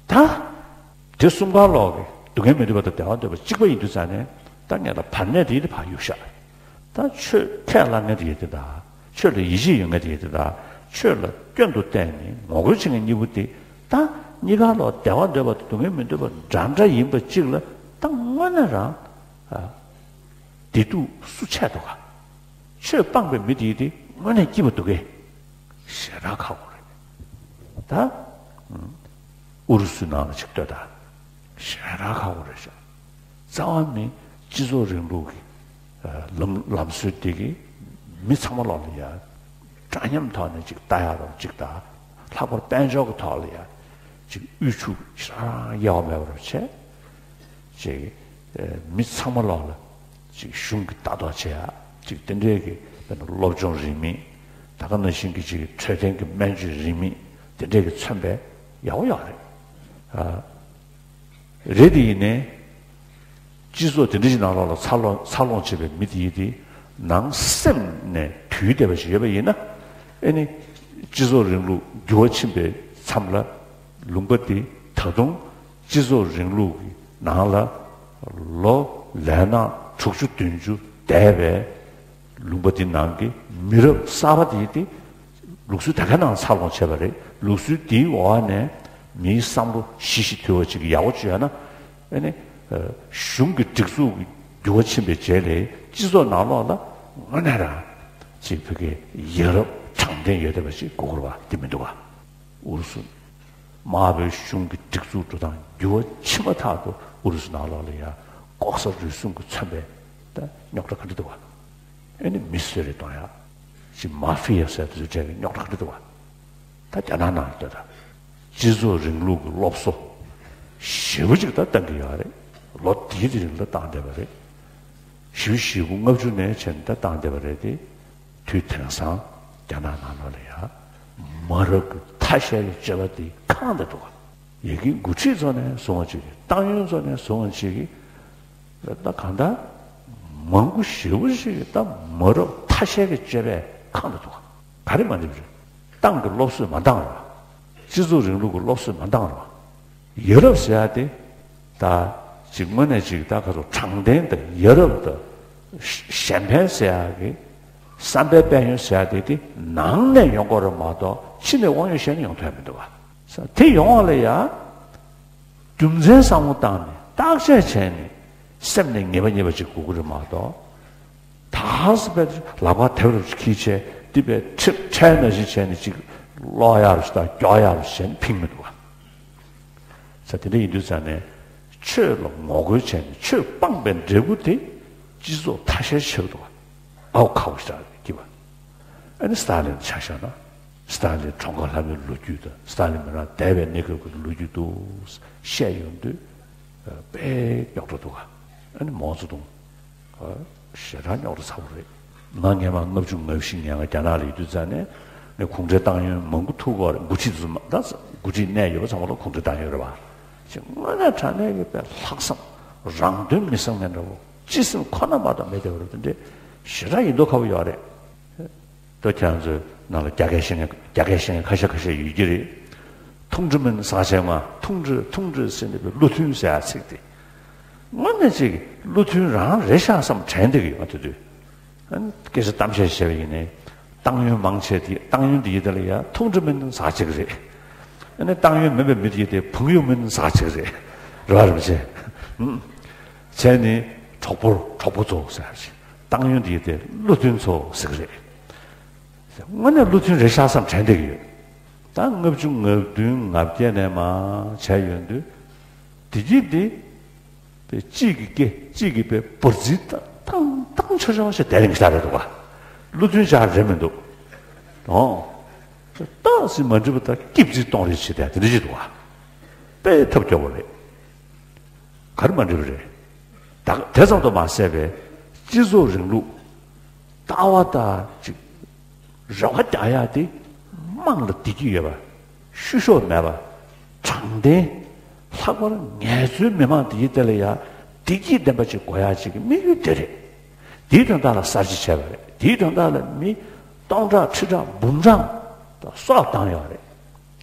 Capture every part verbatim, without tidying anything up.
ད་དེ་གསུམ་ཀ་ལོག་གི་སྡུག་བསྔལ་མི་འདོད་པ་དང་བདེ་བ་འདོད་པ་གཅིག་པ་ཡིན་དུས་ཙང་ནས། ད་ངས་ད་བར་གནས་དེ་ཡིན་དེ་ཕར་གཡུག་བཞག་ད་ཆོས་ཁས་བླངས་མཁན་དེ་ཡིན་དེ་དང་། ཆོས་ལ་ཡིད་ཆེས་ཡོད་མཁན་དེ་ཡིན་དེ་དང་། ཆོས་ལ་སྐྱོན་དུ་བལྟས་ནས་ངོ་རྒོལ་བྱེད་མཁན་གཉིས་པོ་དེ། ད་གཉིས་ཀ་ལོག་བདེ་བ་འདོད་པ་དང་སྡུག་བསྔལ་མི་འདོད་པ་འདྲ་འདྲ་ཡིན་པ་གཅིག་ལ། ད་དངོས་གནས་རང་ཨ་བདེ་སྡུག་སུ་ཆད་འདུག་ག་ཆོས་སྤངས་པའི་མི་དེ་དེ་དངོས་གནས་སྐྱིད་པ་འདུག་གས། ཞེ་དྲག་ཁག་པོ་རེད། ད་ཨུ་རུ་སུའི་ནང་ལ་ཅིག་ལྟོས་དང་། ཞེ་དྲག་ཁག་པོ་རེད་ཤག་རྩ་བ་ནས་སྤྱི་ཚོགས་རིང་ལུགས་ཀྱི་ལམ་ལམ་སྲོལ་དེ་གིས་མི་ཚང་མ་ལོག་ལ་ཡ་འདྲ་མཉམ་ཐོག་ནས་ཅིག་ལྟ་ཡག་རོགས་ཅིག་དང་། ལྷག་པར་དཔལ་འབྱོར་གྱི་ཐོག་ལ་ཡ་ཅིག་དབུལ་ཕྱུག་ཞེ་དྲག་དབྱེ་བ་མེད་པ་རོགས་བྱས། ཅིག་ཨ་མི་ཚང་མ་ལོག་ལ་ཅིག་གཞུང་གིས་ལྟ་རྟོག་བྱེད་ཡ་ཅིག་དེ་འདྲའི་གི་དཔེར་ན་སློབ་སྦྱོང་རིན་མེད། ད་ག་ནང་བཞིན་གྱི་ཅིག་འཕྲོད་བསྟེན་གྱི་སྨན་བཅོས་རིན་མེད། དེ་འདྲའི་གི་མཚོན་པའི་ཡག་པོ་ཡོད་རེད། ཨ་རེད་དེ་ཡིན་ནའི་སྤྱི་ཚོགས་དེ་འདྲ་ཞིག་ནང་ལོགས་ལ་འཚར་ལོངས་འཚར་ལོངས་བྱེད་པའི་མི་དེ་ཡིན་དེ། ནང་སེམས་ནས་དུས་འདས་པ་ཞིག་ཡོད་པ་ཡིན་ན། ཨེ་ནི་སྤྱི་ཚོགས་རིང་ལུགས་འགྱུར་བ་ཕྱིན་པའི་མཚམས་ལ། ལུང་པ་འདི་ད་དུང་སྤྱི་ཚོགས་རིང་ལུགས་ཀྱི་ནང་ལ་ལོ་ལས་ན་དྲུག་ཅུ་བདུན་ཅུ་འདས་པའི་ལུང་པ་འདི་ནང་གི་མི་རབས་གསར་པ་དེ་དེ་ལུགས་སྲོལ་ད་ག་ནང་འཚར་ལོངས་བྱས་པ་རེད། ལུགས་སྲོལ་འདིའི་འོག་ནས་མིའི་བསམ་བློ་ཞི་ཞིང་དུལ་བ་ཅིག་ཡག་པོ་བྱུང་ཡོད་ན། ཨ་ནི་གཞུང་གི་སྒྲིག་འཛུགས་ཀྱི་འགྱུར་བ་ཕྱིན་པའི་རྗེས་ལ་སྤྱི་ཚོགས་ནང་ལོགས་ལ་དངོས་གནས་རང་ཅིག་བོད་ཀྱི་ཡ་རབས་དྲང་བདེན་ཡོད་བསྡད་པ་ཅིག་དགོས་ཀྱི་རེད་པ། དེ་མི་འདུག་ག་ཨུ་རུ་སུ་དམར་པོའི་གཞུང་གི་སྒྲིག་འཛུགས་འགྲོ་སྟངས་འགྱུར་བ་ཕྱིན་མ་ཐག་ཏུ་ཨུ་རུ་སུ་ནང་ལོགས་ལ་ཡང་ལྐོག་ཟ་རུལ་སུངས་ཀྱིས་མཚོན་པའི་ད་རྙོག་དྲ་ག་འདྲ་འདུག་ག་ཨེ་ནི་མི་གསོད་རེས་གཏོང་ཡག་ཅིག་མ་ཧྥི་ཡ་ཟེར་དེ་ཚོའི་གྲས་ཀྱི་རྙོག་དྲ་ག་འདྲ་འདུག་ག་ད་རྒྱ་ནག་ནང་ལ་ལྟོས་དང་། སྤྱི་ཚོགས་རིང་ལུགས་ཀྱི་སློབ་གསོ་ཞེ་པོ་ཅིག་ད་བཏང་གི་ཡོད་རེད། ལོ་འདིའི་དེ་རིང་ལ་བཏང་བསྡད་པ་རེད། བཞི་བཅུ་ཞེ་དགུ་ལྔ་བཅུ་ནས་བྱས་ནས་ད་བཏང་བསྡད་པ་རེད་དེ། དུས་དེང་སང་རྒྱ་ནག་ནང་ལོགས་ལ་ཡ་མ་རབས་ཀྱི་ཐ་ཤལ་གྱི་སྤྱོད་པ་དེ་ཁེངས་བསྡད་འདུག་ག་ཡ་གི་འགོ་ཁྲིད་ཚོ་ནས་བཟུང་བ་ཅིག་གིས། ཏང་ཡོན་ཚོ་ནས་བཟུང་བ་ཅིག་གིས། ད་གང་ལྟར་མང་པོ་ཞེ་པོ་ཞིག་གིས་ད་མ་རབས་ཐ་ཤལ་གྱི་སྤྱོད་པས་ཁེངས་བསྡད་འདུག་ག་ག་རེ་མ་འགྲིག་པ་རེད། ཏང་གི་སློབ་གསོས་མ་འདང་བ། སྤྱི་ཚོགས་རིང་ལུགས་ཀྱི་སློབ་གསོས་མ་འདང་བ། ཡ་རབས་ཟེར་ཡ་དེ་ད་ཅིག་དངོས་གནས་ཅིག་ད་ག་ཚོད་དྲང་བདེན་དང་ཡ་རབས་དང་གཞན་ཕན་ཟེར་ཡ་གི་བསམ་པའི་དཔལ་ཡོན་ཟེར་ཡ་དེ་དེ་ནང་ནས་ཡོང་དགོས་རེད་མ་གཏོགས་ཕྱི་ནས་དབང་ཡོད་གཞན་ནས་ཡོང་ཐུབ་ཡ་མི་འདུག་ག་དེ་ཡོང་བ་ལ་ཡ་རྒྱུ་མཚན་བསམ་བློ་བཏང་ནས་བརྟག་དཔྱད་བྱས་ནས་སེམས་ནས་ངེས་པ་རྙེད་པ་ཅིག་དགོས་ཀྱི་རེད་མ་གཏོགས། ད་ཧ་སི་པའི་ལག་པ་དེབ་རུ་ཁྱི་བྱས་འདི་པའི་ཁྲིབ་ཁྲལ་ན་བཞིན་བྱས་ནས་ཅིག་ཀློག་ཡག་རུ་ཞིག་དང་མགྱོགས་ཡག་རུ་བྱས་ནས་ཕིང་མི་འདུག་ག་ས་དེ་འདྲ་ཡིན་དུས་ཙང་ནས་ཆོས་ལ་ངོ་རྒོལ་བྱས་ནས་ཆོས་སྤངས་པའི་འབྲས་བུ་དེ་སྤྱི་ཚོགས་ཐ་ཤལ་ཆགས་འདུག་ག་ཨའོ་ཁ་བོ་ཞིག་དང་སྐྱིད་པ། ཨ་ནི་སི་ཏཱ་ལིན་ཆ་བཞག་ན། སི་ཏཱ་ལིན་གྲོངས་ཁ་ལྷ་མོའི་ལོ་རྒྱུས་དང་། སི་ཏཱ་ལིན་མི་རང་འདས་པའི་གནས་སྐབས་ཀྱི་ལོ་རྒྱུས་འདུག་བཤད་ཡོང་དུས་དཔེ་རྙོག་དྲ་འདུག་ག་ཨ་ནི་མའོ་ཙེ་ཏུང་ཞེ་དྲག་རྙོག་དྲ་ཚ་པོ་རེད། ང་སྔས་མ་ལྔ་བཅུ་ང་བཞི་ཉལ་ང་རྒྱ་ནག་ལ་ཡོད་དུས་ཙང་ནས་ནས་གུང་ཁྲན་ཏང་ཡོན་མང་པོ་ཐུག་གི་ཡོད་རེད། འགོ་ཁྲིད་ཚོ་མ་ད་འགོ་ཁྲིད་གནད་ཡོད་པ་ཚང་མ་ལ་གུང་ཁྲན་ཏང་ཡོན་རེད་པ། ཅེས་དངོས་གནས་དྲང་གནས་ཀྱི་དཔེ་ལྷག་བསམ་རང་དོན་མི་བསམ་མཁན་འདྲ་བོ། སྤྱི་སེམས་ཁོ་ན་མ་གཏོགས་མེད་བསྡད་པ་རེད། དེ་འདྲའི་ཞེ་དྲག་ཡིད་མདོག་ཁ་པོ་ཡོད་རེད། ད་ཁྱེད་རང་ཚོའི་ནང་ལ་རྒྱ་སྐད་ཤེས་མཁན་རྒྱ་སྐད་ཤེས་མཁན་ཁ་ཤས་ཁ་ཤས་ཡོད་ཀྱི་རེད། 同志们 ཟེར་བྱས་ང་། 同志 同志 ཟེར་ནས་པའི་བློ་མཐུན་ཟེར་ཡ་ཚིག་དེ། དངོས་གནས་ཅིག་བློ་མཐུན་རང་རེད་ཤག་བསམ་དྲན་བསྡད་ཀྱི་ཡོད། ང་དེ་དུས་ཨ་ནི་སྐད་ཆ་གཏམ་བཤད་བྱས་པ་ཡིན་ནའི། ཏང་ཡོན་མང་ཆེ་དེ་ཏང་ཡོན་དེ་ཡི་དེ་ལ་ཡ་同志们 ཟེར་ཅིག་རེད། ཨ་ནི་ཏང་ཡོན་མིན་པའི་མི་དེ་ཡི་དེ་朋友们 ཟེར་ཅིག་རེད། རེད་པ་རེད་པ་ཅེ། བྱས་ནས་གྲོགས་པོ་གྲོགས་པོ་ཚོ་ཟེར་ཅིག་ཏང་ཡོན་དེ་ཡི་དེ་བློ་མཐུན་ཚོ་ཟེར་གི་རེད། དངོས་གནས་བློ་མཐུན་རེད་ཤག་བསམ་དྲན་བསྡད་ཀྱི་ཡོད། ད་ལྔ་བཅུ་ང་བདུན་ང་བརྒྱད་ནས་མར་བྱས་ཡོང་དུས། བདེ་སྐྱིད་འདི་པའི་གཅིག་གི་སྐེ་གཅིག་གི་པའི་འབར་རྫིས་བཏང་བཏང་ཆོག་ཆོག་ཞེས་དེ་རིང་ཤར་རེད་འདུག་ག་བློ་མཐུན་ཅག་རེད་མི་འདུག་ཨོ། ཏོག་ཙམ་མ་འགྲིག་པ་དང་སྐྱིད་རྫིས་གཏོང་རེས་བྱེད་དེ་དེ་འདྲ་ཞིག་འདུག་ག་དཔེ་ཐབས་སྐྱོ་བོ་རེད། ག་རེ་མ་འགྲིག་པ་རེད། ད་དེ་ཙམ་དུ་མ་ཟད་པའི་སྤྱི་ཚོགས་རིང་ལུགས་ལྟ་བ་ལྟར་ཅིག་རེ་བ་རྒྱག་ཡ་དེ་དམངས་ལ་བདེ་སྐྱིད་ཡོད་པ། བཤུ་གཞོག་མེད་པ། དྲང་བདེན། ལྷག་པར་ངལ་རྩོལ་མི་མང་དེའི་དེ་ལ་ཡ་བདེ་སྐྱིད་ལྡན་པ་ཅིག་དགོས་ཡ་ཅིག་གི་དམིགས་ཡུལ་དེ་རེད། དེའི་དོན་དག་ལ་གསར་བརྗེ་བྱས་པ་རེད། དེའི་དོན་དག་ལ་མི་སྟོང་ཕྲག་ཁྲི་ཕྲག་འབུམ་ཕྲག་དང་སྲོག་བཏང་ཡོད་རེད།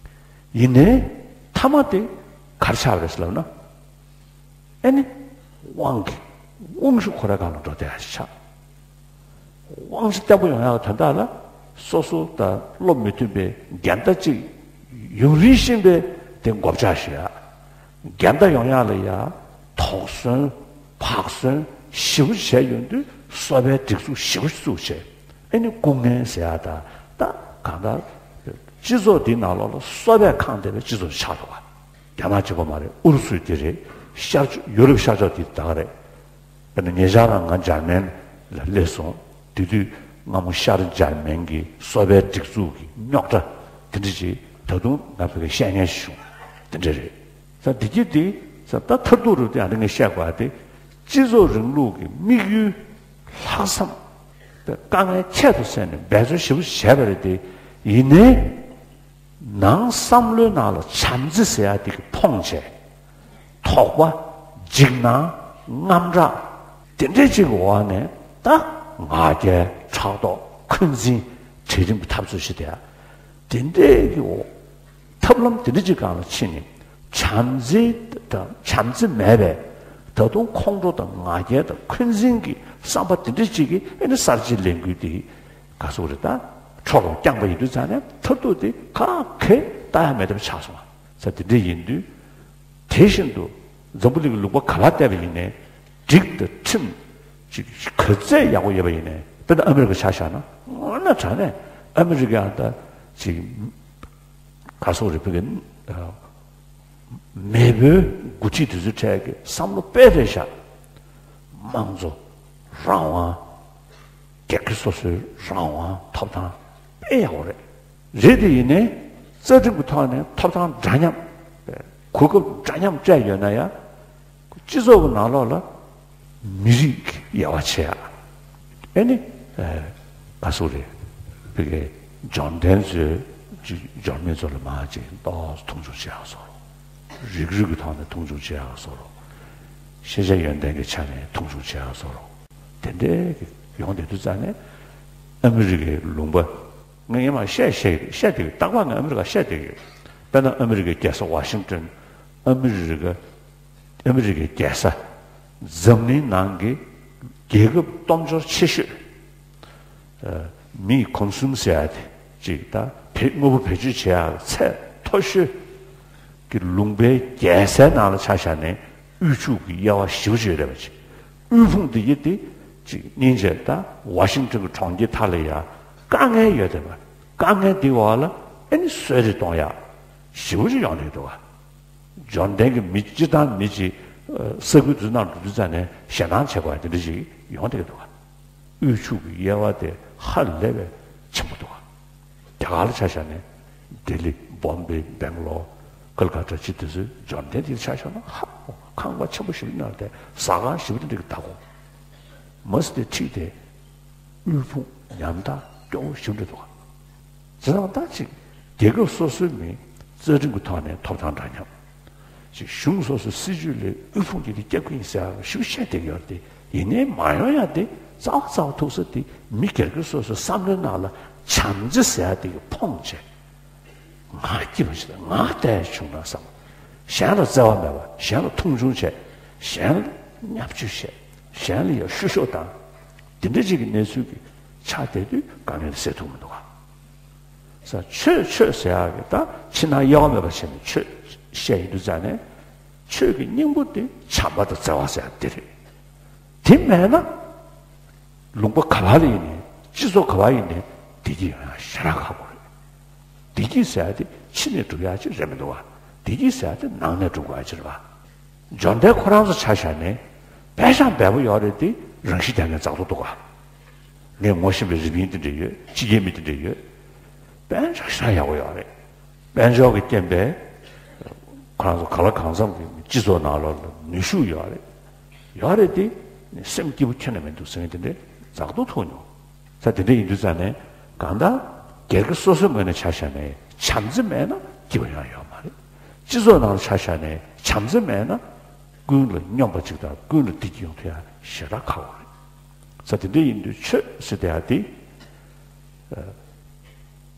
ཡིན་ནའི་མཐའ་མ་དེ་ ག་རེ་ཆགས་པ་རེད་ཟེར་ལབ་ན། ཨེ་ནི། དབང་གི། དབང་ཤུགས་ཁོ་རའི་སྒང་ལ་འགྲོ་བསྡད་ཡ་ཞིག་ཆགས། དབང་ཤུགས་བརྟན་པོ་ཡོང་ཡག་གི་དོན་དག་ལ། སོ་སོ་དང་བློ་མི་མཐུན་པའི་འགལ་ཟླ་གཅིག་ཡུན་རིང་ཕྱིན་པའི་དེ་འགོ་བཅག་ཞུ་ཡ། འགལ་ཟླ་ཡོང་ཡག་ལ་ཡ། དོགས་ཟོན། བག་ཟོན་ཞེ་པོ་བྱས་ཡོང་དུས་གསོ་བའི་སྒྲིག་འཛུགས་ཞེ་པོ་བཙུགས་བྱས། ཨེ་ནི་སྐུ་ངལ་ཟེར་ཡ་ད། ད་གང་ལྟར། སྤྱི་ཚོགས་འདིའི་ནང་ལོགས་ལ་གསོ་བས་ཁེངས་བསྡད་པའི་སྤྱི་ཚོགས་ཆགས་འདུག་བ། རྒྱ་ནག་གཅིག་པོ་མ་རེད། ཨུ་རུ་སུ་དེ་རེད། ཤར་ཕྱོགས་ཡུ་རོབ་ཤར་ཕྱོགས་དེ་ད་ག་རེད། དཔེར་ན་ཉེ་ཆར་ལ་ང་འཇར་མན་ལ་སླེབས་སོང་། དེ་དུས་སྔ་མོ་ཤར་འཇར་མན་གྱི་གསོ་བའི་སྒྲིག་འཛུགས་ཀྱི་རྙོག་དྲ་དེ་འདྲ་ཅིག་ད་དུང་ང་ཕ་གིར་བཤད་མཁན་ཞིག་བྱུང་། དེ་འདྲ་རེད། ས་བདེ་སྐྱིད་དེ། ས་ད་མཐར་ཐུག་རུ་དེ་ཨ་ནི་ངས་བཤད་དགོས་པ་དེ། སྤྱི་ཚོགས་རིང་ལུགས་ཀྱི་དམིགས་ཡུལ། ལྷག་བསམ། དེ་དཀའ་ངལ་ཁྱད་དུ་བསད་ནས་འབད་རྩོལ་ཞེ་པོ་བྱས་པ་རེད་དེ། ཡིན་ནའི། ནང་བསམ་བློའི་ནང་ལ་བྱམས་བརྩེ་ཟེར་ཡ་དེ་གིས་ཕོངས་བྱས། དོགས་པ། འཇིགས་སྣང་། དངངས་སྐྲག། དེ་འདྲས་ཅིག་གི་འོག་ནས་ད་ང་རྒྱལ། ཕྲག་དོག་འཁོན་འཛིན། གྲལ་རིམ་གྱི་འཐབ་རྩོད་ཞིག་དེ། དེ་འདྲས་ཀྱི་འོག་ཐབས་ལམ་དེ་འདྲས་ཅིག་སྒང་ལ་ཕྱིན་ནས་བྱམས་བརྩེ་དང་བྱམས་བརྩེ་མེད་པའི་ད་དུང་ཁོང་ཁྲོ་དང་ང་རྒྱལ་དང་འཁོན་འཛིན་གྱི་བསམ་པ་དེ་འདྲས་ཅིག་གིས་ཨེ་ནི་གསར་བརྗེའི་ལས་འགུལ་དེ་ག་ཟེར་རེད། ད་འཕྲོ་ལ་བརྐྱངས་པ་ཡིན་དུས་ཙང་ནས་མཐར་ཐུག་དེ་ག་གེ་ལྟ་ཡ་མེད་པ་ཆགས་སོང་བ། ས་དེ་འདྲས་ཡིན་དུས། དེ་བཞིན་དུ་འཛམ་བུ་གླིང་གི་ལུང་པ་ག་པར་བལྟས་པ་ཡིན་ནའི་སྒྲིག་དང་ཁྲིམས་ཅིག་ག་ཚད་ཡག་པོ་ཡོད་པ་ཡིན་ནའི། དཔེར་ན་ཨ་མི་རི་ཀ་ཆ་བཞག་ན། དངོས་གནས་དྲང་གནས་ཨ་མི་རི་ཀ་ཡང་ད་ཅིག་ག་སོག་རེ་ཕུལ་གི། མེས་པོའི་འགོ་ཁྲིད་དེ་ཚོའི་གྲས་ཀྱི་བསམ་བློ་དཔེ་རེ་བཞག། དམངས་གཙོ་རང་དབང་། སྒེར་གྱི་སོ་སོའི་རང་དབང་ཐོབ་ཐང་དཔེ་ཡག་པོ་རེད། རེད་དེ་ཡིན་ནའི་རྩ་ཁྲིམས་ཀྱི་ཐོག་ནས་ཐོབ་ཐང་འདྲ་མཉམ། གོ་སྐབས་འདྲ་མཉམ་སྤྲད་ཡོད་ན་ཡང་། སྤྱི་ཚོགས་ཀྱི་ནང་ལོགས་ལ་མི་རིགས་ཀྱི་དབྱེ་བ་ཕྱེ་ཡ། ཨེ་ནི། ཨ་སུ་རེད། བི་གའི་འབྱོར་ལྡན་ཚོས་འབྱོར་མེད་ཚོ་ལ་མར་ཅིག་ཏོག་ཙམ་མཐོང་ཆུང་བྱེད་ཡག་བཟོ་རོགས། རིགས་རུས་ཀྱི་ཐོག་ནས་མཐོང་ཆུང་བྱེད་ཡག་བཟོ་རོགས། ཤེས་བྱ་ཡོན་ཏན་གྱི་ཆ་ནས་མཐོང་ཆུང་བྱེད་ཡག་བཟོ་རོགས། དེ་འདྲའི་ཡོང་བསྡད་དུས་ཙང་ནས་ཨ་མི་རི་ཀའི་ལུང་པ། ངས་སྔོན་མ་བཤད་བཤད་བཤད་བསྡད་ཀྱི། རྟག་པར་ངས་ཨ་མི་རི་ཀ་བཤད་བསྡད་ཀྱི་ཡོད། དཔེར་ན་ཨ་མི་རི་ཀའི་རྒྱལ་ས་ཝ་ཤིང་ཏོན། ཨ་མི་རི་ཀ་ཨ་མི་རི་ཀའི་རྒྱལ་ས། འཛམ་གླིང་ནང་གི་རྒྱལ་ཁབ་སྟོབས་འབྱོར་ཆེ་ཤོས། ཨ། མིས་གོན་སུམ་ཟེར་ཡ་དེ་ཅིག་ད་བེད་དངོས་པོ་བེད་སྤྱོད་བྱེད་ཡ་ཚད་མཐོ་ཤོས་ཀྱི་ལུང་པའི་རྒྱལ་སའི་ནང་ལ་ཆ་བཞག་ནས་དབུལ་ཕྱུག་གི་དབྱེ་བ་ཞེ་པོ་ཅིག་རེད་པ་ཅིག། དབུལ་ཕོངས་དེ་ཡི་དེ་ཅིག་སྙིང་རྗེ། ད་ཝ་ཤིང་ཏོན་གྱི་གྲོང་ཁྱེར་དག་ལ་ཡ་དཀའ་ངལ་ཡོད་བསྡད་པ། དཀའ་ངལ་དེའི་འོག་ལ་ཨེ་ནི་གསོད་རེས་གཏོང་ཡ་ཞེ་པོ་ཅིག་ཡོང་བསྡད་འདུག་ག། འབྱོར་ལྡན་གྱི་མི་སྤྱིར་བཏང་མི་གཅིག་ས་ཁུལ་དེ་ནང་འགྲོ་དུས་ཙང་ནས་ཞེད་སྣང་བྱེད་དགོས་པ་དེ་འདྲ་ཞིག་ཡོང་བསྡད་ཀྱི་འདུག་ག། དབུལ་ཕྱུག་གི་དབྱེ་བ་དེ་ཧ་ལས་པའི་ཆེན་པོ་འདུག་ག། རྒྱ་གར་ལ་ཆ་བཞག་ནས་ལྡི་ལི། བོམ་བེ། སྦེང་ལོར། ཀལ་ཀ་ཏ། ཅི་དེ་ཚོའི་འབྱོར་ལྡན་དེ་ཆ་བཞག་ན་ཧ་གོ། ཁང་པ་ཆེན་པོ་ཞིག་ནང་དེ་ཟ་ཁང་ཞེ་པོ་དེ་འདྲ་གི་ད་གོ། མ་སི་དེ་ཁྲིད་དེ། དབུལ་ཕོངས་ཉམ་ཐག་སྐྱོ་བོ་ཞིག་འདྲ་འདུག་ག། བྱས་ཙང་ད་ཅིག་རྒྱལ་ཁབ་སོ་སོའི་མི་རྩ་ཁྲིམས་ཀྱི་ཐོག་ནས་ཐོབ་ཐང་འདྲ་མཉམ། ཅིག་གཞུང་སོ་སོའི་སྲིད་ཇུས་ལས་དབུལ་ཕོངས་ཀྱི་དེ་སྐྱབས་ཀྱི་ཡིན་ཟེར་ཡག་ཞིག་བཤད་བསྡད་ཀྱི་ཡོད་རེད་དེ། ཡིན་ནའི་མ་ཡོང་ཡ་དེ་རྩ་བ་རྩ་བ་ཐུག་ས་དེ་མི་སྒེར་གྱི་སོ་སོའི་བསམ་བློའི་ནང་ལ་བྱམས་བརྩེ་ཟེར་ཡ་དེ་གིས་ཕོངས་བྱས། ང་སྐྱིད་པ་ཞིག་དང་ང་བལྟས་བྱུང་ན་བསམ། གཞན་ལ་བརྩེ་བ་མེད་པ། གཞན་ལ་མཐོང་ཆུང་བྱས། གཞན་ལ་བརྙས་བཅོས་བྱས། གཞན་ལ་ཡང་བཤུ་གཞོག་དང་། དེ་འདྲ་ཅིག་གི་གནས་ཚུལ་གྱི་ཆགས་བསྡད་དུས་དཀའ་ངལ་སེལ་ཐུབ་མི་འདུག་ག། ས་ཆོས་ཆོས་ཟེར་ཡག་གི་ད་ཕྱི་ནང་དབྱེ་བ་མེད་པ་བྱས་ནས་ཆོས་བཤད་ཡིན་དུས་ཙང་ནས་ཆོས་ཀྱི་སྙིང་པོ་དེ་བྱམས་པ་དང་བརྩེ་བ་ཟེར་ཡག་དེ་རེད། དེ་མེད་ན། ལུང་པ་ག་པ་ལ་ཡིན་ནའི། སྤྱི་ཚོགས་ག་པ་ཡིན་ནའི། བདེ་སྐྱིད་ཡོང་ཡ་ཞེ་དྲག་ཁག་པོ་རེད། བདེ་སྐྱིད་ཟེར་ཡ་དེ་ཕྱི་ནས་སྒྲུབ་ཡ་ཅིག་རེད་མི་འདུག་བ། བདེ་སྐྱིད་ཟེར་ཡ་དེ་ནང་ནས་སྒྲུབ་དགོས་ཡ་ཅིག་རེད་བ། འབྱོར་ལྡན་ཁོ་རང་ཚོ་ཆ་བཞག་ནས་དཔེ་ཆ་འབེལ་པོ་ཡོད་རེད་དེ། རང་ཤི་བསྡད་མཁན་ཛག་ཏུ་འདུག་ག། ངས་ངོ་ཤེས་པའི་རི་པིན་དེ་འདྲ་ཡོད། ཕྱི་རྒྱལ་མི་དེ་འདྲ་ཡོད། དཔེ་ཆ་ཞེ་དྲག་ཡག་པོ་ཡོད་རེད། དཔལ་འབྱོར་གྱི་རྐྱེན་པས་ཁོ་རང་ཚོ་གང་ལ་གང་འཚམ་གྱི་སྤྱི་ཚོགས་ནང་ལོགས་ལ་ནུས་ཤུགས་ཡོད་རེད། ཡོད་རེད་དེ། སེམས་སྐྱིད་པོ་ཁྱོན་ནས་མི་འདུག་ཟེར་མཁན་དེ་འདྲ་ཛག་ཏུ་ཐུག་མྱོང་། ས་དེ་འདྲ་ཡིན་དུས་ཙང་ནས་གང་ལྟར་སྒེར་གྱི་སོ་སོའི་ངོས་ནས་ཆ་བཞག་ནས་བྱམས་བརྩེ་མེད་ན་སྐྱིད་པ་ཡང་ཡོད་མ་རེད། སྤྱི་ཚོགས་ནང་ལ་ཆ་བཞག་ནས་བྱམས་བརྩེ་མེད་ན་ཀུན་ལ་སྙོམས་པ་ཅིག་དང་ཀུན་ལ་བདེ་སྐྱིད་ཡོང་ཐུབ་ཡ་ཞེ་དྲག་ཁག་པོ་རེད། ས་དེ་འདྲ་ཡིན་དུས་ཆོས་ཟེར་དེ་ཡ་དེ།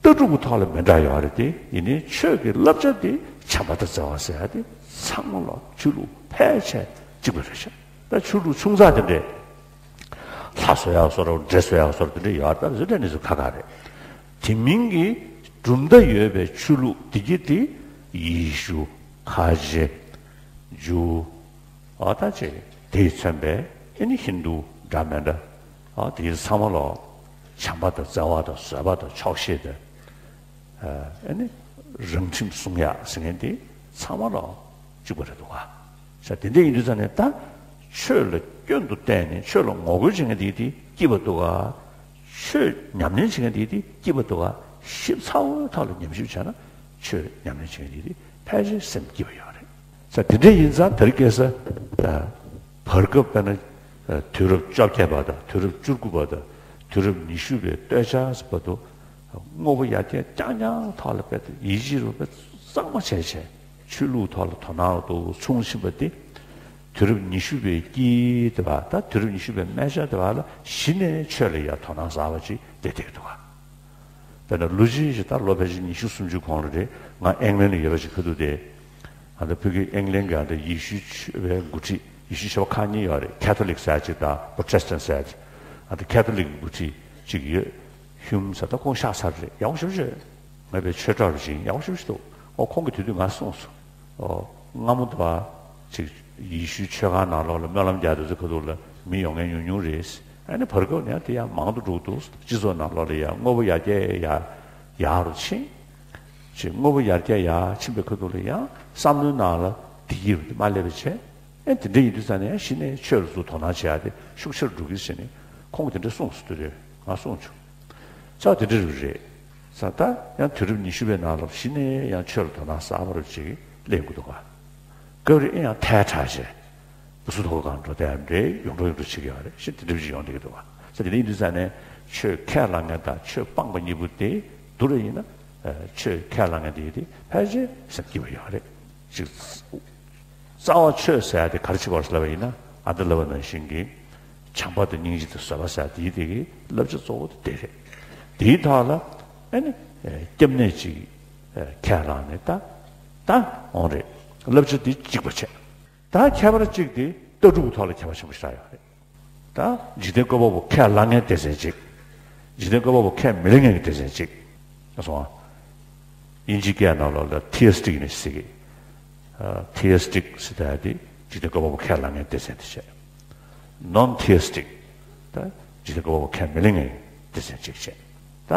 ལྟ་གྲུབ་ཀྱི་ཐོག་ལ་མི་འདྲ་ཡོད་རེད་དེ། ཡིན་ནའི་ཆོས་ཀྱི་བསླབ་བྱ་དེ་བྱམས་པ་དང་བརྩེ་བ་ཟེར་ཡ་དེ་ ཚང་མ་ལ་ཆོས་ལུགས་ཕལ་ཆེར་གཅིག་པ་རེད་ཤག་ད་ཆོས་ལུགས་ཆུང་ཙག་དེ་འདྲས། ལྷ་གསོལ་ཡག་གསོལ་ར། འདྲེ་གསོལ་ཡག་གསོལ་ར་དེ་འདྲས་ཡོད་རེད། ད་དེ་ཚོ་དེ་འདྲས་ནས་ཚོ་ཁག་ཁག་རེད། དེ་མིན་གྱི་གྲུབ་མཐའ་ཡོད་པའི་ཆོས་ལུགས་དེ་གྱད་དེ་ཡེ་ཤུ། ཁ་ཆེ། ཇུའུ། ཨ་ད་ཅིག་དེས་མཚོན་པའི་ཨེ་ནི་ཧིན་དུ་འདྲ་མི་འདྲ། ཨ་དེ་ཚང་མ་ལོ་བྱམས་པ་དང་བརྩེ་བ་དང་བཟོད་པ་དང་ཆོག་ཤེས་དང་། ཨ་ནི་རང་ཁྲིམས་སྲུང་ཡག་ཟེར་མཁན་དེ་ཚང་མ་ལོ་གཅིག་པ་རེད་འདུག་ག་ས་དེ་འདྲ་ཡིན་དུས་ཙང་ནས་ད་ཆོས་ལ་སྐྱོན་དུ་བལྟས་ནས་ཆོས་ལ་ངོ་རྒོལ་བྱེད་མཁན་དེ་དེ་སྐྱིད་པ་འདུག་ག་ཆོས་ཉམས་ལེན་བྱེད་མཁན་དེ་དེ་སྐྱིད་པ་འདུག་ག་ཞིབ་ཚགས་པོའི་ཐོག་ལ་ཉམས་ཞིབ་བྱས་ན་ཆོས་ཉམས་ལེན་བྱེད་མཁན་དེ་དེ་ཕལ་ཆེར་སེམས་སྐྱིད་པ་ཡོད་རེད། ས་དེ་འདྲ་ཡིན་ཙང་དེ་རིང་ཁ་སང་བར་སྐབས་དཔེར་ན་དུས་རབས་བཅོ་བརྒྱད་པ་དང་དུས་རབས་བཅུ་དགུ་པ་དང་དུས་རབས་ཉི་ཤུ་པའི་སྟོད་ཆ་བར་དུ་དངོས་པོ་ཡར་རྒྱས་རྐྱང་རྐྱང་ཐོག་ལ་དཔེ་ཡིད་ཆེས་རུ་དཔེ་གཙང་མ་བྱས་བྱས་ཆོས་ལུགས་ཐོག་ལ་དོ་སྣང་དུ་ཆུང་ཕྱིན་པ་དེ་དུས་རབས་ཉི་ཤུ་པའི་དཀྱིལ་དེ་བ་དང་དུས་རབས་ཉི་ཤུ་པའི་སྨད་ཆ་དེ་བ་ལ་གཞི་ནས་ཆོས་ལ་ཡར་དོ་སྣང་གསར་པ་ཅིག་སླེབས་བསྡད་འདུག་ག་དཔེར་ན་ལོ་རྒྱུས་ཞིག་ད་ལོ་ཕལ་ཆེར་ཉི་ཤུ་སུམ་ཅུ་གོང་ལ་རེད། ང་ཨེང་ལན་ལ་ཡོད་པ་ཞིག་ཁ་ཐུག་དེ། ཨ་ད་ཕ་གི་ཨེང་ལན་གྱི་ཨ་ད་ཡེ་ཤུའི་ཆོས་པའི་འགོ་ཁྲིད། ཡེ་ཤུའི་ཆོས་པ་ཁག་གཉིས་ཡོད་རེད། ཁེ་ཐོ་ལིག་ཟེར་ཅིག་དང་པོ་ཊེ་སི་ཊན་ཟེར་ཅིག་ཨ་ད་ཁེ་ཐོ་ལིག་གི་འགོ་ཁྲིད་ཅིག་ཡོད། ཧིའུམ་ཟེར། ད་ཁོང་གཤེགས་ཚར་རེད། ཡག་པོ་ཞེ་པོ་ཅིག་ངས་དཔེ་ཆོས་གྲྭ་རུ་ཕྱིན། ཡག་པོ་ཞེ་པོ་ཞིག་འདུག་ཨོ་ཁོང་གིས་དེ་དུས་ང་གསུངས་སོང་། ཨོ་སྔ་མོ་དེ་བ་ཅིག་ཡེ་ཤུའི་ཆོས་ཁང་ནང་ལོགས་ལ་སྨོན་ལམ་རྒྱག་དུས་ཚོད་ཁ་ཐུག་ལ་མི་ཡོང་མཁན་ཉུང་ཉུང་རེད། ཨ་ནི་བར་སྐབས་ནས་དེ་ཡང་མང་དུ་འགྲོ་གི་འདུག་སྤྱི་ཚོགས་ནང་ལོགས་ལ་ཡང་དངོས་པོ་ཡར་རྒྱས་ཡར་ཡར་རུ་ཕྱིན། ཅིག་དངོས་པོ་ཡར་རྒྱས་ཡར་ཕྱིན་པའི་ཁ་ཐུག་ལ་ཡང་བསམ་བློའི་ནང་ལ་བདེ་སྐྱིད་རུ་མ་སླེབས་པ་བྱས། ཨེ་དེ་འདྲ་ཡིན་དུས་ཙང་ནས་ཡང་གཞི་ནས་ཆོས་ལ་ཚུར་དོ་སྣང་བྱེད་ཡག་དེ་ཤུགས་ཆེར་འགྲོ་གི་ཟེར་ནས་ཁོང་གིས་དེ་འདྲ་གསུངས་སོང་དུས་རེད། ང་གསུངས་བྱུང་། ས་དེ་འདྲ་རུ་རེད། ས་ད་ཡང་དུས་རབས་ཉི་ཤུ་པའི་ནང་ལ་གཞི་ནས་ཡང་ཆོས་ལ་དོ་སྣང་གསར་པ་རུ་ཅིག་སླེབས་དགོས་འདུག་ག་སྐབས་རེ་ཨེ་ཡང་ཐལ་དྲགས་བྱས། སུ་ཐོག་གང་འགྲོ་དེ་འདྲའི་ཡོང་འགྲོ་ཡོང་འགྲོ་བྱེད་ཀྱི་ཡོད་རེད། ཤི་དེ་འདྲ་ཅིག་ཡོང་བསྡད་ཀྱི་འདུག་བ། ས་དེ་འདྲ་ཡིན་དུས་ཙང་ནས་ཆོས་ཁས་བླངས་མཁན་དང་ཆོས་སྤངས་པ་གཉིས་པོ་དེ་བསྡུར་བ་ཡིན་ན། ཆོས་ཁས་བླངས་མཁན་དེ་དེ་ཕལ་ཆེར་སེམས་སྐྱིད་པ་ཡོད་རེད། ཅིག་རྩ་བ་ཆོས་ཟེར་ཡ་དེ་ག་རེ་བྱེད་པ་རེད་ལབ་པ་ཡིན་ན། ཨ་ད་ལབ་པ་ནང་བཞིན་གྱི་བྱམས་པ་དང་སྙིང་རྗེ་དང་བཟོད་པ་ཟེར་ཡ་དེ་དེ་གི་བསླབ་བྱ་གཙོ་བོ་དེ་དེ་རེད། དེའི་ཐོག་ལ་ཨ་ནི་སྐྱབས་གནས་ཅིག་ཁས་བླངས་ནས་ད་ད་འོང་རེད། བསླབ་བྱ་དེ་གཅིག་པ་བྱས། ད་ཁྱད་པར་གཅིག་དེ་ལྟ་གྲུབ་ཀྱི་ཐོག་ལ་ཁྱད་པར་ཆེན་པོ་ཞིག་ཆགས་ཡོད་རེད། ད་འཇིག་རྟེན་བཀོད་པ་པོ་ཁས་བླངས་མཁན་སྡེ་ཚན་གཅིག་འཇིག་རྟེན་བཀོད་པ་པོ་ཁས་མི་ལེན་མཁན་གྱི་སྡེ་ཚན་གཅིག་ཨ་སོང་ཨ། དབྱིན་ཇིའི་སྐད་ནང་ལོགས་ལ་ཐི་ཨི་སི་ཊིག་ནི་ཟེར་གི་ཨ། ཐི་ཨི་སི་ཊིག་ཟེར་ཡ་དེ་འཇིག་རྟེན་བཀོད་པ་པོ་ཁས་བླངས་མཁན་སྡེ་ཚན་དེ་བྱས། ནོན་ཐི་ཨི་སི་ཊིག་ད་འཇིག་རྟེན་བཀོད་པ་པོ་ཁས་མི་ལེན་མཁན་སྡེ་ཚན་གཅིག་བྱས། ད།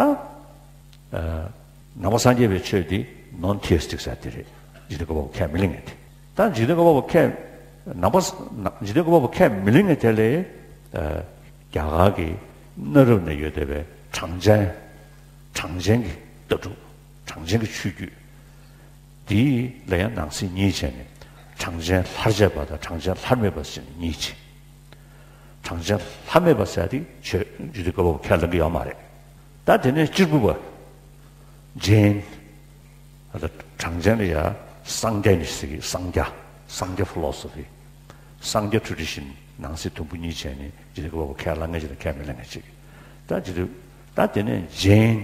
ཨ། ནང་པ་སངས་རྒྱས་པའི་ཆོས་འདི་ནོན་ཐི་ཨི་སི་ཊིག་ཟེར་དེ་རེད། འཇིག་རྟེན་བཀོད་པ་པོ་ཁས་མི་ལེན་མཁན་དེ། ད་འཇིག་རྟེན་བཀོད་པ་པོ་ཁས། ནང་པ། འཇིག་རྟེན་བཀོད་པ་པོ་ཁས་མི་ལེན་མཁན་དེ་ལས། ཨ། རྒྱ་གར་གྱི་གནའ་རབས་ནས་ཡོད་བསྡད་པའི་གྲངས་ཅན། གྲངས་ཅན་གྱི་ལྟ་གྲུབ། གྲངས་ཅན་གྱི་ཆོས་བརྒྱུད། འདི་ལ་ཡང་ནང་གསེས་གཉིས་བྱས་ནས། གྲངས་ཅན་ལྷར་བཅས་པ་དང་གྲངས་ཅན་ལྷར་མེད་པ་ཟེར་ནས་གཉིས་བྱས། གྲངས་ཅན་ལྷར་མེད་པ་ཟེར་ཡ་དེ་ཆོས་འཇིག་རྟེན་བཀོད་པ་པོ་ཁས་ལེན་གྱི་ཡོད་མ་རེད། ད་དེ་ནས་གཅེར་བུ་པ། ཇེན། ཨ་ད་གྲངས་ཅན་ལ་ཡ་སངས་རྒྱས་ནི་ཟེར་གི། སངས་རྒྱས། སངས་རྒྱས་ཕི་ལོ་སོ་ཕི། སངས་རྒྱས་ཊེ་རེ་ཌི་ཤན། ནང་གསེས་དུམ་བུ་གཉིས་བྱས་ནས་འཇིག་རྟེན་བཀོད་པ་པོ་ཁས་བླངས་མཁན་ཅིག་དང་ཁས་མི་ལེན་མཁན་ཅིག་ད་འཇིག་རྟེན། ད་དེ་ནས་ཇེན།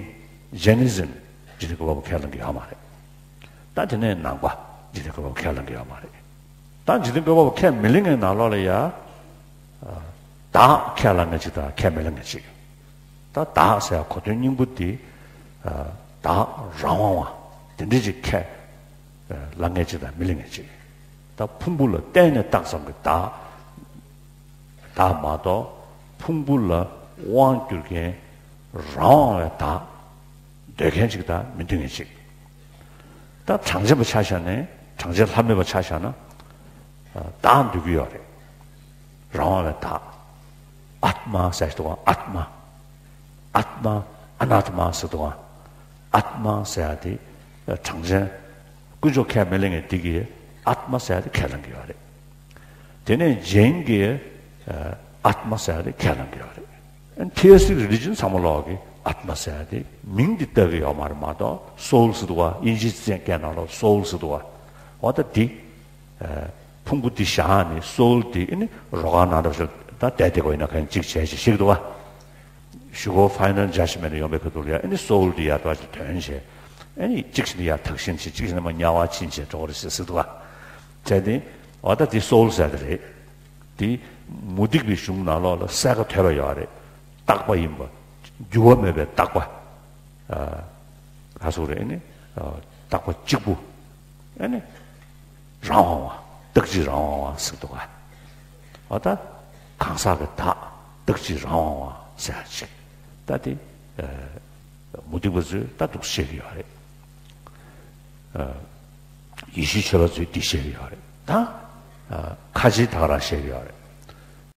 ཇེ་ནི་ཟམ། འཇིག་རྟེན་བཀོད་པ་པོ་ཁས་ལེན་གྱི་ཡོད་མ་རེད། ད་དེ་ནས་ནང་པ། འཇིག་རྟེན་བཀོད་པ་པོ་ཁས་ལེན་གྱི་ཡོད་མ་རེད། ད་འཇིག་རྟེན་བཀོད་པ་པོ་ཁས་མི་ལེན་མཁན་ནང་ལོགས་ལ་ཡ། ཨ། བདག་ཁས་བླངས་མཁན་ཅིག་དང་ཁས་མི་ལེན་མཁན་ཅིག་ད་བདག་ཟེར་ཡ་གོ་དོན་སྙིང་པོ་དེ། ཨ། བདག་རང་དབང་བ། དེ་འདྲ་ཅིག་ཁས་བླངས་མཁན་ཅིག་དང་མི་ལེན་མཁན་ཅིག་ད་ཕུང་པོ་ལ་བརྟེན་ནས་བཏགས་ཙམ་གྱི་བདག་བདག་མ་གཏོགས་ཕུང་པོ་ལ་དབང་བསྒྱུར་མཁན་རང་དབང་བའི་བདག་འདོད་མཁན་ཅིག་དང་མི་འདོད་མཁན་ཅིག་ད་གྲངས་ཅན་པ་ཆ་བཞག་ནས། གྲངས་ཅན་ལྷ་མེད་པ་ཆ་བཞག་ན། ཨ། བདག་འདོད་ཀྱི་ཡོད་རེད། རང་དབང་བའི་བདག་ཨཱཏྨ་ཟེར་འདུག་ག་ཨཱཏྨ། ཨཱཏྨ། ཨ་ནཱཏྨ་ཟེར་འདུག་ག་ཨཱཏྨ་ཟེར་ཡ་དེ་གྲངས་ཅན། དཀོན་མཆོག་ཁས་མི་ལེན་མཁན་དེ་གིས་ཨཱཏྨ་ཟེར་ཡ་དེ་ཁས་ལེན་གྱི་ཡོད་རེད། དེ་ནས་ཇེན་གྱིས་ཨཱཏྨ་ཟེར་ཡ་དེ་ཁས་ལེན་གྱི་ཡོད་རེད། ཐི་ཨི་སི་ཊིག་རི་ལི་ཇན་ཚང་མ་ལོག་གིས་ཨཱཏྨ་ཟེར་ཡ་དེ་མིང་འདི་བཏགས་ཀྱི་ཡོད་མ་རེད་མ་གཏོགས། སོའུལ་ཟེར་འདུག་ག་དབྱིན་ཇིའི་སྐད་ནང་ལ་སོའུལ་ཟེར་འདུག་ག་འོ་ད་འདི། ཨ། ཕུང་པོ་འདི་བཞག་ནས་སོའུལ་འདི་ཨ་ནི་རོ་ཁང་ནང་འདྲ་བ་ཞིག་ད་བསྡད་བསྡད་དགོས་ཡིན་ན་གང་གཅིག་བྱས་ཅིག་ཞིག་འདུག་ག་གཞུག་གུ་ཕའི་ནལ་ཇཇ་མེན་ཊི་ཡོང་བའི་ཁ་ཐུག་ལ་ཡ་ཨ་ནི་སོའུལ་འདི་ཡར་འདྲ་བ་ཞིག་དོན་བྱས། ཨ་ནི་གཅིག་བྱས་ན་ཡར་དག་ཞིང་ཕྱིན། གཅིག་བྱས་ན་མར་དམྱལ་བར་ཕྱིན་བྱས་འགྲོ་གི་རེད་ཟེར་ཟེར་འདུག་ག་བྱས་ཏེ། འོ་ད་དེ་སོལ་ཟེར་དེ་རེད། དེ་མུ་སྟེགས་པའི་གཞུང་ནང་ལོགས་ལ་གསལ་ཁ་དོད་པ་ཡོད་རེད། རྟག་པ་ཡིན་པ། འགྱུར་བ་མེད་པའི་རྟག་པ། ཨ། ག་ཟེར་རེད་ཨ་ནི། ཨ། རྟག་པ་གཅིག་པུ། ཨ་ནི། རང་དབང་བ། རྟག་གཅིག་རང་དབང་བ་ཟེར་འདུག་ག་འོ་ད། གང་ཟག་གི་བདག་རྟག་གཅིག་རང་དབང་བ་ཟེར་ཡ་ཅིག་ད་དེ། ཨ། མུ་སྟེགས་པ་ཚོས་ད་འདུག་བཤད་ཀྱི་ཡོད་རེད། ཨ། ཡེ་ཤུའི་ཆོས་པ་ཚོས་འདི་བཤད་ཀྱི་ཡོད་རེད་ད། ཨ། ཁ་ཆེའི་ཐག་རང་བཤད་ཀྱི་ཡོད་རེད།